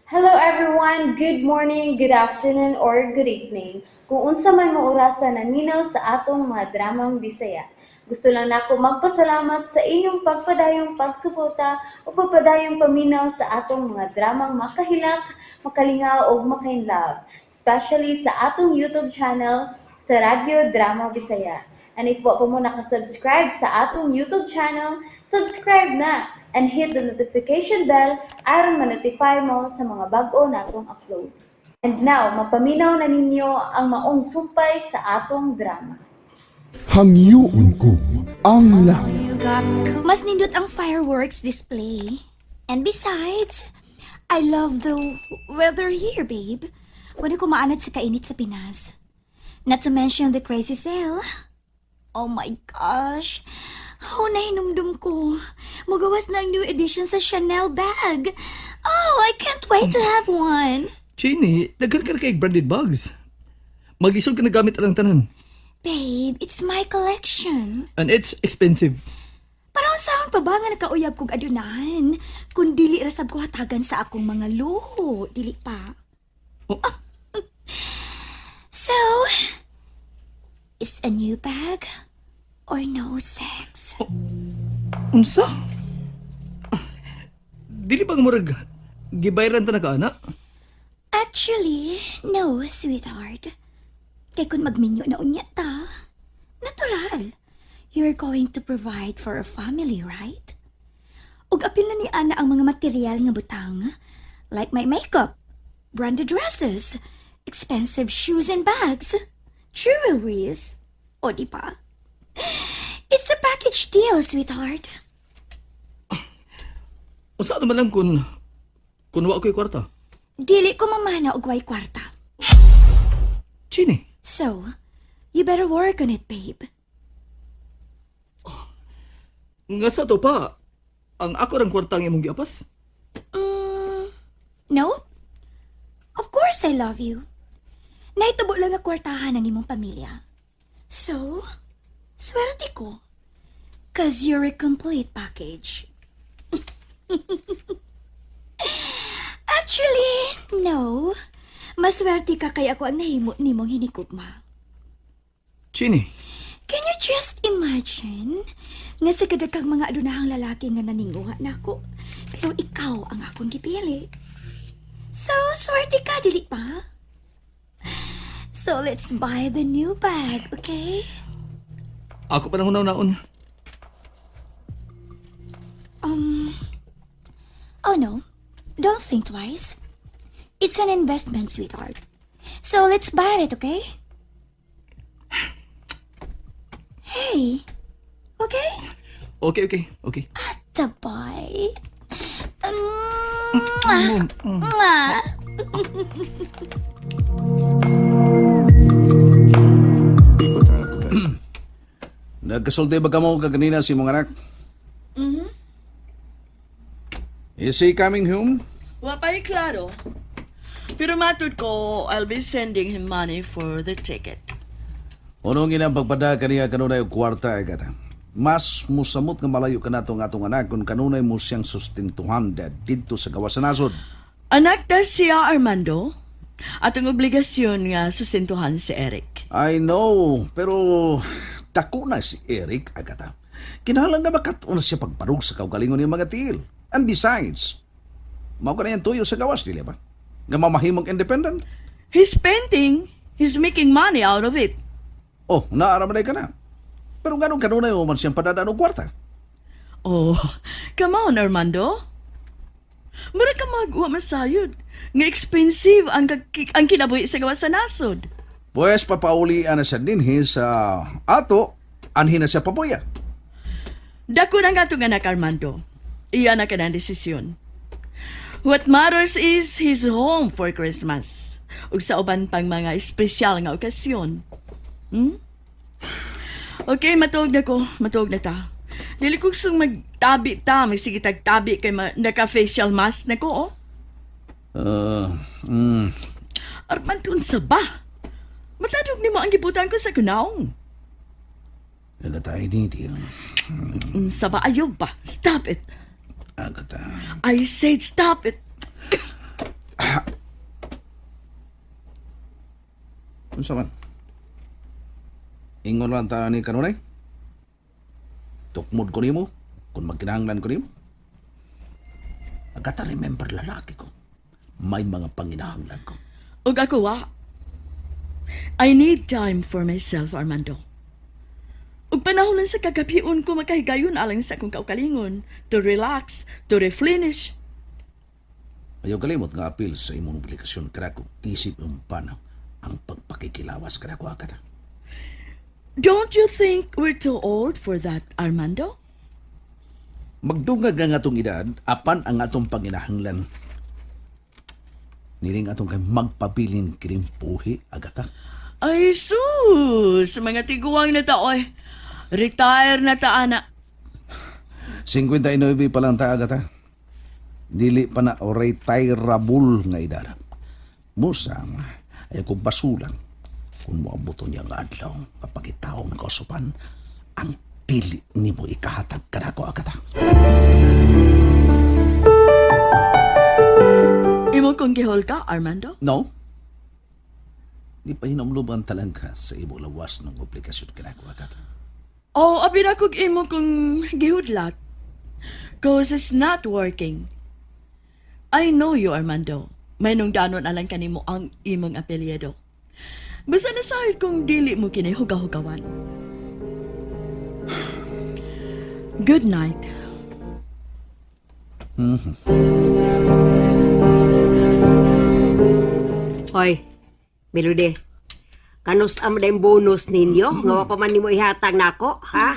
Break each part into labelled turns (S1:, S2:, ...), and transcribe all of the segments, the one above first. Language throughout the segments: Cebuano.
S1: Hello everyone! Good morning, good afternoon, or good evening. Kung unsa man mo orasa naminaw sa atong mga dramang Bisaya. Gusto lang nako magpasalamat sa inyong pagpadayong pagsuporta o pagpadayong paminaw sa atong mga dramang makahilak, makalingaw ug makainlove, especially sa atong YouTube channel sa Radyo Drama Bisaya. And if wa pa mo nakasubscribe sa atong YouTube channel, subscribe na and hit the notification bell aron ma-notify mo sa mga bag-o natong uploads. And now, mapaminaw na ninyo ang maong sumpay sa atong drama.
S2: Hangyoon ko ang langit.
S3: Mas nindot ang fireworks display. And besides, I love the weather here, babe. Wala ko maanad sa kainit sa Pinas. Not to mention the crazy sale. Oh my gosh. Oh, nahinumdum ko. Magawas na ang new edition sa Chanel bag. Oh, I can't wait to have one.
S4: Chini, daghan ka na kay branded bags. Maglisod ka na gamit ang tanan.
S3: Babe, it's my collection.
S4: And it's expensive.
S3: Parang saan pa ba nga nakauyab kog adunahan? Kung dili ra sab ko hatagan sa akong mga luho, dili pa.
S4: Oh.
S3: So, is a new bag or no sex?
S4: Unsa? Dili bang murag gibayran ta na ka, ana?
S3: Actually, no, sweetheart. Kay kung magminyo na unya ta, natural. You're going to provide for a family, right? Ug apil na ni ana ang mga material nga butang, like my makeup, branded dresses, expensive shoes and bags, jewelries. O di ba? It's a package deal, sweetheart.
S4: Unsa naman lang kung wa ko'y kwarta?
S3: Dili ko mamana og way kwarta.
S4: Chini,
S3: So, you better work on it, babe.
S4: Nga sa to pa, ang ako rang kwarta ang imong giapas?
S3: No? Of course I love you. Naitabo lang ang kwartahan ng imong pamilya. So, swerte ko. 'Cause you're a complete package. Actually, no. Maswerte ka kay ako ang nahimo nimong hinigugma.
S4: Chini,
S3: Can you just imagine? Nga sa kadaghang mga adunahang lalaki nga naninguha nako. Pero ikaw ang akong gipili. So, swerte ka, dili pa? So, let's buy the new bag, okay?
S4: Ako pa nang hunaw-naon.
S3: Oh no, don't think twice. It's an investment, sweetheart. So, let's buy it, okay? Hey, okay?
S4: Okay.
S3: Tabay. Mwah. Mwah.
S5: Nagkasulti ba kamo kaganina sa imong anak? Is he coming home?
S6: Wa pa'y klaro. Pero matud ko, I'll be sending him money for the ticket.
S5: Uno nga pagpada kaniya kanunay og kwarta, Agata. Mas musamot nga malayo kanato ang atong anak kung kanunay mo siyang sustentuhan didto sa gawas sa nasod.
S6: Anak ta siya, Armando. Atong obligasyon nga sustentuhan si Eric.
S5: I know, pero dako na si Eric, Agata. Kinahanglan nga makat-on na siya pagbarug sa kaugalingon niyang mga tiil. And besides, mao ka na yung tuyo sa gawas, dili ba? Nga mamahimong independent?
S6: He's painting. He's making money out of it.
S5: Oh, naa ra man ka na. Pero nganong kanunay mo man siyang padadaan og kwarta?
S6: Oh, come on, Armando. Mura ka mag masayod. Nga expensive ang kinabuhi sa gawas sa nasod.
S5: Pues papauli na siya dinhi sa ato, anhi na siya papuya.
S6: Dako na nga itong anak, Armando. Iya na ka ng desisyon. What matters is he's home for Christmas. Ug sa uban pang mga espesyal nga okasyon. Okay, matuog na ko. Matuog na ta. Dili ko gustong magtabi ta. Magsige tagtabi kay naka-facial mask na ko, oh. Armando, unsa ba? Matadog nimo ang gibutan ko sa kunaong.
S5: Agata, I need you.
S6: Unsa ba? Ayaw ba? Stop it.
S5: Agata.
S6: I said stop it.
S5: Unsa man? Ingon lang ta ni kanunay. Tukmod ko nimo kung magkinahanglan ko nimo. Agata remember lalaki ko. May mga panginahanglan ko.
S6: Ug ako wa. I need time for myself, Armando. Ug panahon lang sa kagabion ko makahigayon alang sa akong kaugalingon to relax, to replenish.
S5: Ayaw kalimot nga apil sa imong obligasyon kanako. Isip imong pana ang pagpakikilawas kanako agata.
S6: Don't you think we're too old for that, Armando?
S5: Magdungag ang atong edad, apan ang atong panginahanglan. Nining atong kay magpabilin kining buhi agata.
S6: Ay, sus! Mga tiguang na taoy. Retire na ta, ana.
S5: 59 pa lang ta agata. Dili pa na retirable nga edad. Musa, ay kong basulang. Kung moabot niya nga adlaw, kapag itaon ka supan, ang dili nimo ikahatag kanako agata.
S6: Imo kong gihol ka, Armando?
S5: No? Di pa hinumluban talangka sa imo lawas ng obligasyon kanako agata.
S6: Oh, abi na kog imo kong gihudlat. Cause it's not working. I know you, Armando. May nung danon alang kanimo ang imong apelyido. Basta nasahid kong dili mo kini hugahugawan. Good night.
S7: Hoy, Melody. Kanus am na yung bonus ninyo? Nga wa pa man nimo ihatag nako, ha?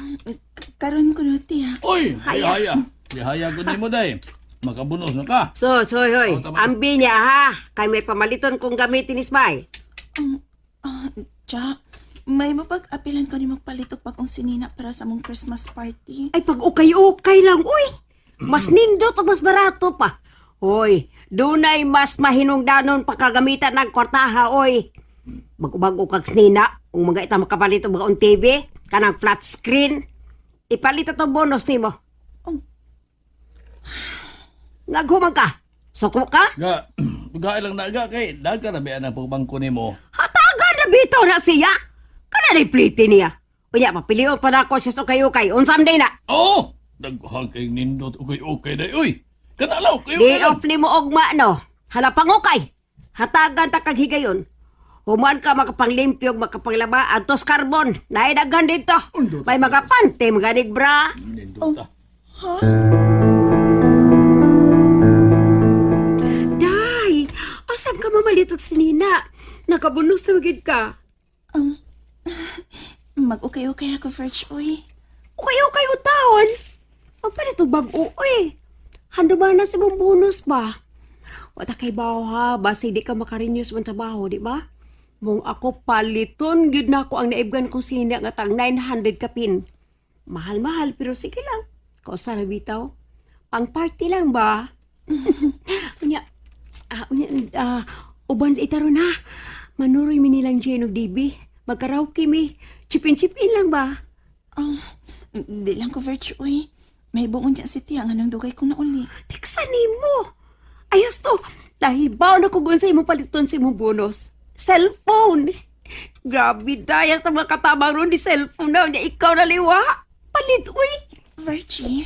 S8: Karon ko no, tiya.
S4: Oy, lihaya. Lihaya ko nimo day. Makabunos na ka.
S7: So, hoy, hoy.
S4: Oh, tama.
S7: Ambi niya, ha? Kay may pamaliton kong gamitin is bay.
S8: Ah, Cha, may mapag-apilan ko ni magpalit og bagong sinina para sa mong Christmas party.
S7: Ay, pag ukay-ukay lang, uy. Mas nindot o mas barato pa. Hoy, dunay mas mahinungdanon pagkagamitan ng kwartaha, oy. Bago-bago kag sinina, kung mga ita makapalit og bagong TV, kanang flat screen, ipalit atong bonus nimo.
S8: Oh.
S7: Naghuman ka. Suko ka?
S4: Ga, ga lang na ga kay daga na ba ang pagbangko nimo.
S7: Hatagan na bitaw na siya. Kana na plite niya. Unya, papilion pa na ako siya sa ukay-ukay. Unsam day na.
S4: Oh, daghang kay nindot ukay-ukay day uy. Kanalaw kayo.
S7: Day off ni mo ogma, no? Hala pangukay. Hatagan ta kag higayon. Human ka makapanglimpyog, makapanglaba, antos karbon. Naidaghan dito. May mga pante, mga bra.
S4: Nindot ah.
S7: Day, asam ka mamalitog si Nina? Nakabunos na magid ka.
S8: Mag-ukay-ukay ra ko, Verge, uy.
S7: Ukay-ukay o taon. Ang palit og bag-o, uy. Handuma na sa mong bonus ba? Wata kay bawo ha, basta di ka makarenew sa mong trabaho, di ba? Mong ako paliton, gyud na ako ang naibgan kong sinya nga tag 900 kapin. Mahal-mahal, pero sige lang. Kausa na bitaw. Pang party lang ba? Unya, unya, uban itaro na. Manuroy mi nilang Jane og DB. Magkaraoke mi. Chipin-chipin lang ba?
S8: Di lang ko, Verge, uy. May buon dyan si tiya nga nang dugay kong nauli.
S7: Tiksa nimo. Ayos to. Nahibaw na kung sa imong paliton sa imong bonus. Cellphone. Grabe dayas na mga katabang ron di cellphone na. Unya, ikaw na liwa. Palit, uy.
S8: Virgie,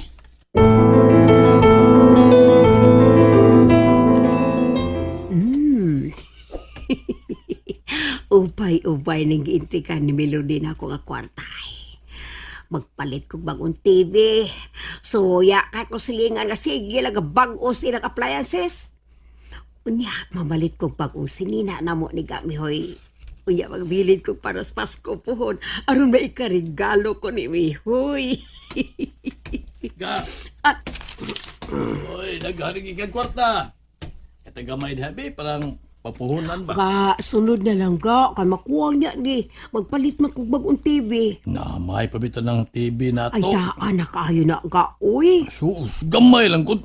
S7: Ubay-ubay nang giintrikan ni Melody na ako nga kwarta. Magpalit kog bagong TV. Suya ka ko silingan nga sige lang nga bag-o silang appliances. Unya, mamalit kog bagong sinina na mo ni Gamihoy. Unya, magbilid ko para sa Pasko pohon. Aron na ikarigalo ko ni Mihoy.
S4: Ga.
S7: Ah.
S4: Oy, daghan kay kwarta. Katagamay diha be parang papuhunan ba.
S7: Ga, sunod na lang ga. Kay makuwang niya ni. Magpalit man kog bagong TV.
S4: Na may pabitan ng TV na
S7: Ay,
S4: to.
S7: daan na kaayo na ga, uy.
S4: Sus, gamay lang ko.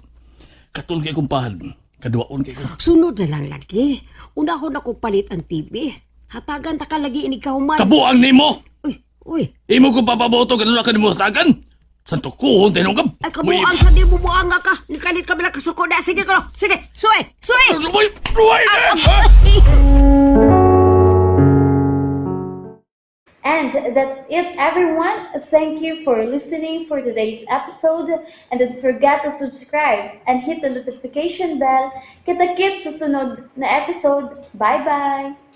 S4: Katul kay kong pahad. Kaduwaon kay ko.
S7: Sunod na lang lagi. Unahon ako palit ang TV. Hatagan ta ka lagi ini kahuman.
S4: Kabuang nimo.
S7: Uy, uy.
S4: Imo ko papaboto kanus ka nimo hatagan. Santo kuhon tinong ka.
S7: Ay, kabuang sa di mo buang nga ka. Nikalit ka bilang kasuko na. Sige ko. Sige, suwe, suwe.
S4: Ruway, ruway!
S7: Ah,
S4: eh!
S1: And that's it, everyone. Thank you for listening for today's episode. And don't forget to subscribe and hit the notification bell. Kita-kits sa sunod na episode. Bye-bye!